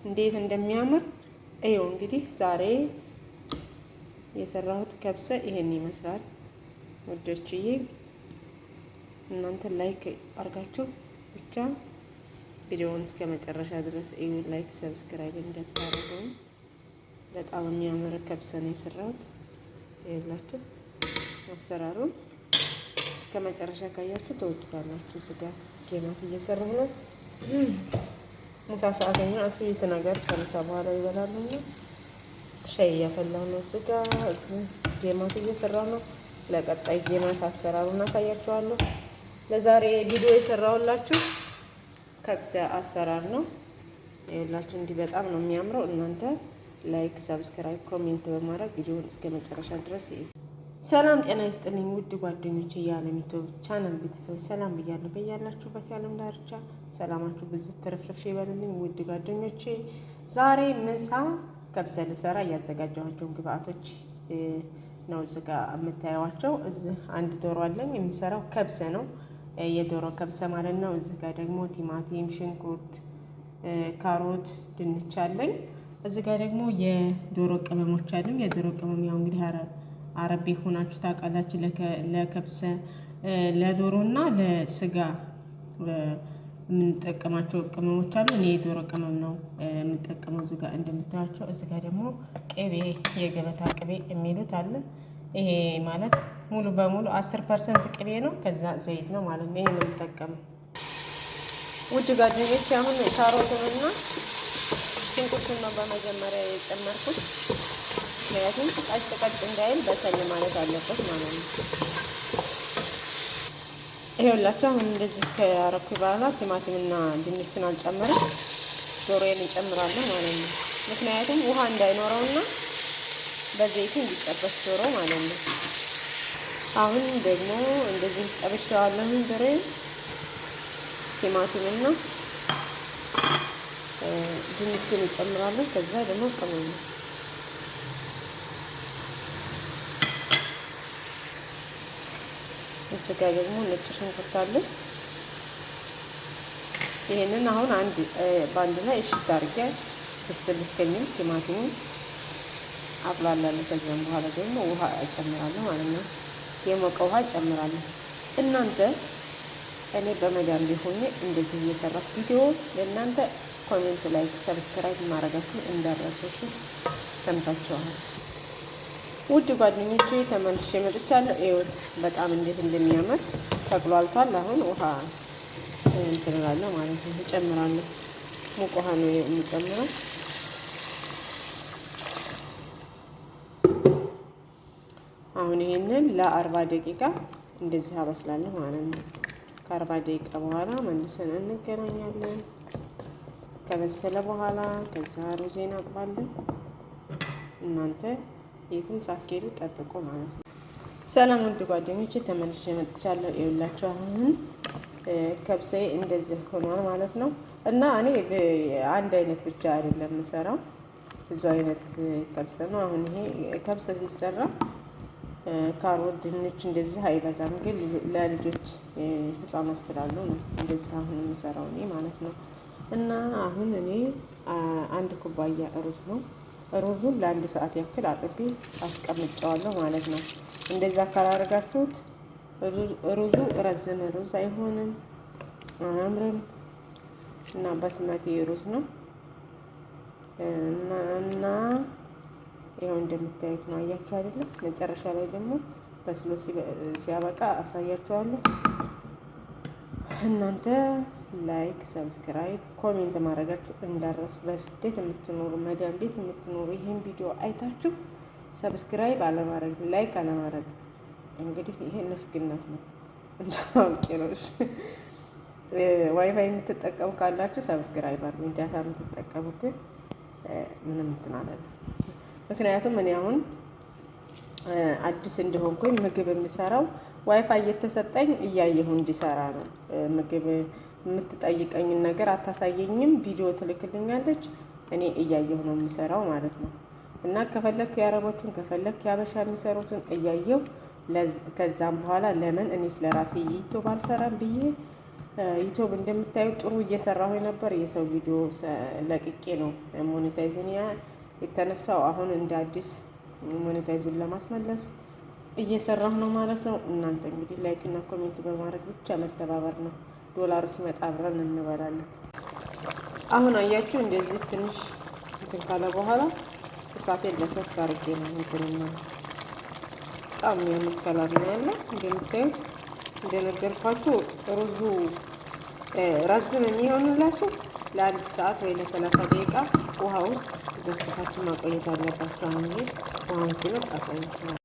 እንዴት እንደሚያምር ይኸው። እንግዲህ ዛሬ የሰራሁት ከብሰ ይሄን ይመስላል ውዶችዬ። እናንተ like አድርጋችሁ ብቻ ቪዲዮውን እስከ መጨረሻ ድረስ እዩ። Like subscribe እንዳታረጉ። በጣም የሚያምር ከብሰ ነው የሰራሁት። ይኸውላችሁ አሰራሩን እስከ መጨረሻ ካያችሁ ትወዱታላችሁ። እዚህ ጋር ጌማት እየሰራሁ ነው። ምሳ ሰዓተኛ sweet ነገር ከምሳ በኋላ ይበላሉና ሻይ እያፈላሁ ነው። እዚህ ጋር ጌማት እየሰራሁ ነው። ለቀጣይ ጌማት አሰራሩን አሳያችኋለሁ። ለዛሬ ቪዲዮ የሰራሁላችሁ ከብሰ አሰራር ነው። ይኸውላችሁ እንዲህ በጣም ነው የሚያምረው። እናንተ like፣ subscribe፣ comment በማድረግ ቪዲዮውን እስከ መጨረሻ ድረስ እዩ። ሰላም ጤና ይስጥልኝ ውድ ጓደኞቼ፣ የዓለም ዩቲዩብ ቻናል ቤተሰቦች ሰላም ብያለሁ። በያላችሁበት የዓለም ዳርቻ ሰላማችሁ ብዝት ትርፍርፍ ይበልልኝ። ውድ ጓደኞቼ ዛሬ ምሳ ከብሰ ልሰራ እያዘጋጀኋቸውን ግብአቶች ነው እዚህ ጋር የምታዩዋቸው። እዚህ አንድ ዶሮ አለኝ፣ የምሰራው ከብሰ ነው፣ የዶሮ ከብሰ ማለት ነው። እዚህ ጋር ደግሞ ቲማቲም፣ ሽንኩርት፣ ካሮት፣ ድንች አለኝ። እዚህ ጋር ደግሞ የዶሮ ቅመሞች አሉኝ። የዶሮ ቅመም ያው እንግዲህ አረቤ ሆናችሁ ታውቃላችሁ። ለከብሰ ለዶሮና ለስጋ የምንጠቀማቸው ቅመሞች አሉ። እኔ የዶሮ ቅመም ነው የምጠቀመው እዚህ ጋር እንደምታያቸው። እዚህ ጋር ደግሞ ቅቤ፣ የገበታ ቅቤ የሚሉት አለ። ይሄ ማለት ሙሉ በሙሉ 10% ቅቤ ነው፣ ከዛ ዘይት ነው ማለት ነው። ይሄ ነው የምጠቀመው። ውድ ጓደኞቼ አሁን ካሮቱንና ሽንኩርቱን ነው በመጀመሪያ የጨመርኩት። ምክንያቱም ቀጭ ቀጭ እንዳይል በሰል ማለት አለበት ማለት ነው። ይኸውላችሁ አሁን እንደዚህ ከአረኩ በኋላ ቲማቲምና ድንቹን አልጨምርም፣ ዶሮዬን እጨምራለሁ ማለት ነው። ምክንያቱም ውሃ እንዳይኖረውና በዘይቱ እንዲጠበስ ዶሮ ማለት ነው። አሁን ደግሞ እንደዚህ ጠብሼዋለሁ ዶሮዬን፣ ቲማቲምና ድንቹን እጨምራለሁ። ከዛ ደግሞ ቅመም ነው እዚህ ጋር ደግሞ ነጭ ሽንኩርት አለ። ይሄንን አሁን አንድ በአንድ ላይ እሽት አድርጌ ብስል እስከሚል ቲማቲሙን አቁላላለሁ። ከዚያም በኋላ ደግሞ ውሃ እጨምራለሁ ማለት ነው። የሞቀ ውሃ እጨምራለሁ። እናንተ እኔ በመዳም ሆኜ እንደዚህ እየሰራሁ ቪዲዮ ለእናንተ comment፣ like፣ subscribe ማድረጋችሁ እንዳትረሱ። እሺ ሰምታችኋል። ውድ ጓደኞቼ ተመልሼ መጥቻለሁ። ይኸውት በጣም እንዴት እንደሚያምር ተቁላልቷል። አሁን ውሃ እንትን እላለሁ ማለት ነው፣ እጨምራለሁ። ሙቅ ውሃ ነው የምጨምረው። አሁን ይሄንን ለ40 ደቂቃ እንደዚህ አበስላለሁ ማለት ነው። ከ40 ደቂቃ በኋላ መልሰን እንገናኛለን። ከበሰለ በኋላ ከዛ ሩዜን አጥባለሁ። እናንተ የትም ሳትሄዱ ጠብቁ ማለት ነው። ሰላም ውድ ጓደኞቼ ተመልሼ መጥቻለሁ። ይኸውላችሁ አሁን ከብሴ እንደዚህ ሆኗል ማለት ነው። እና እኔ አንድ አይነት ብቻ አይደለም የምሰራው፣ ብዙ አይነት ከብሰ ነው። አሁን ይሄ ከብሰ ሲሰራ ካሮት፣ ድንች እንደዚህ አይበዛም፣ ግን ለልጆች ህጻናት ስላሉ ነው እንደዚህ አሁን የምሰራው እኔ ማለት ነው። እና አሁን እኔ አንድ ኩባያ ሩዝ ነው። ሩዙን ለአንድ ሰዓት ያክል አጥቤ አስቀምጨዋለሁ ማለት ነው። እንደዛ ካላደረጋችሁት ሩዙ ረዘመ ሩዝ አይሆንም፣ አያምርም። እና በስመቲ ሩዝ ነው እና ይኸው እንደምታዩት ነው። አያችሁ አይደለም? መጨረሻ ላይ ደግሞ በስሎ ሲያበቃ አሳያችኋለሁ። እናንተ like፣ subscribe፣ comment ማድረጋችሁ እንዳትረሱ። በስደት የምትኖሩ መዳም ቤት የምትኖሩ ይህን ቪዲዮ አይታችሁ subscribe አለማድረግ፣ like አለማድረግ እንግዲህ ይሄ ንፍግነት ነው፣ እንዳውቄ ነው። እሺ ዋይፋይ የምትጠቀሙ ካላችሁ subscribe አድርጉ። Data የምትጠቀሙ ግን ምንም እንትን አላለም። ምክንያቱም እኔ አሁን አዲስ እንደሆንኩኝ ምግብ የምሰራው ዋይፋይ እየተሰጠኝ እያየሁ እንዲሰራ ነው። ምግብ የምትጠይቀኝን ነገር አታሳየኝም፣ ቪዲዮ ትልክልኛለች፣ እኔ እያየሁ ነው የምሰራው ማለት ነው። እና ከፈለክ የአረቦቹን ከፈለክ የአበሻ የሚሰሩትን እያየሁ ከዛም በኋላ ለምን እኔ ስለ ራሴ ዩቲዩብ አልሰራም ብዬ YouTube እንደምታዩ ጥሩ እየሰራሁ ነበር። የሰው ቪዲዮ ለቅቄ ነው monetize ን የተነሳው። አሁን እንደ አዲስ monetize ኡን ለማስመለስ እየሰራሁ ነው ማለት ነው። እናንተ እንግዲህ like እና comment በማድረግ ብቻ መተባበር ነው። ዶላሩ ሲመጣ አብረን እንበላለን። አሁን አያችሁ እንደዚህ ትንሽ እንትን ካለ በኋላ እሳቴን ለሰስ አድርጌ ነው እንትንና በጣም የሚያምር color ነው ያለው። እንደምታዩት እንደነገርኳችሁ ሩዙ ረዝም የሚሆንላችሁ ለአንድ ሰዓት ወይ ለ30 ደቂቃ ውሃ ውስጥ ዘፍዝፋችሁ ማቆየት አለባችሁ። አሁን ይሄ ውሃውን ሲመጥ አሳያችኋለሁ።